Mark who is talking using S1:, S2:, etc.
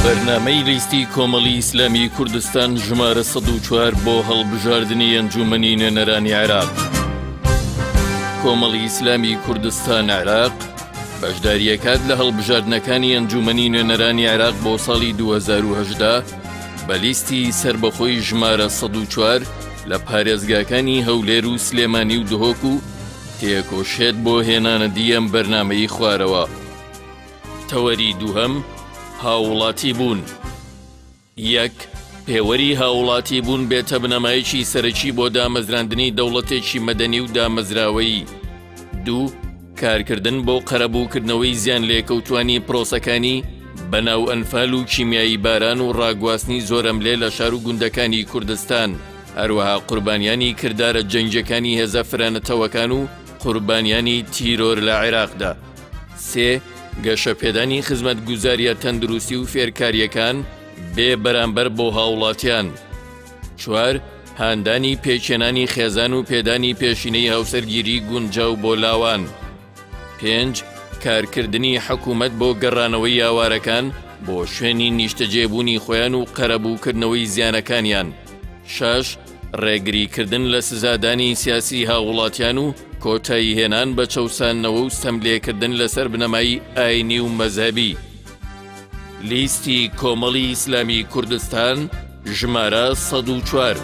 S1: بەرنامەی لیستی کۆمەڵی ئیسلامی کوردستان ژمارە 104 بۆ هەڵبژاردنی ئەنجومەنی نوێنەرانی عێراق. کۆمەڵی ئیسلامی کوردستان عێراق بەشداریەکات لە هەڵبژاردنەکانی ئەنجومەنی نوێنەرانی عێراق بۆ ساڵی 2010 بە لیستی سەربەخۆی ژمارە 104 لە پارێزگاکانی هەولێر و سلێمانی و دهۆک و تێکۆشێت بۆ هێنانەدی ئەم بەرنامەی خوارەوە. تەوەری دووهەم، هاووڵاتی بوون. یەک، پێوەری هاووڵاتی بوون بێتە بنەمایەکی سەرەکی بۆ دامەزراندنی دەوڵەتێکی مەدەنی و دامەزراوەیی. دوو، کارکردن بۆ قەرەبووکردنەوەی زیانلێکەوتووانی پرۆسەکانی بەناو ئەنفال و کیمیایی باران و ڕاگواستنی زۆرەملێ لە شار و گوندەکانی کوردستان، هەروەها قوربانیانی کردارە جەنگیەکانی هێزە فرەنەتەوەکان و قوربانیانی تیرۆر لە عێراقدا. سێ، گەشەپێدانی خزمەتگوزارییە تەندروستی و فێرکارییەکان بێ بەرامبەر بۆ هاوڵاتیان. چوار، هاندانی پێکهێنانی خێزان و پێدانی پێشینەی هاوسەرگیری گونجاو بۆ لاوان. پێنج، کارکردنی حکومەت بۆ گەڕانەوەی ئاوارەکان بۆ شوێنی نیشتەجێبوونی خۆیان و قەرەبووکردنەوەی زیانەکانیان. شەش، ڕێگریکردن لە سزادانی سیاسی هاووڵاتیان و کۆتاییهێنان بە چەوساندنەوە و ستەملێکردن لەسەر بنەمای ئاینی و مەزهەبی. لیستی کۆمەڵی ئیسلامی کوردستان ژمارە 104.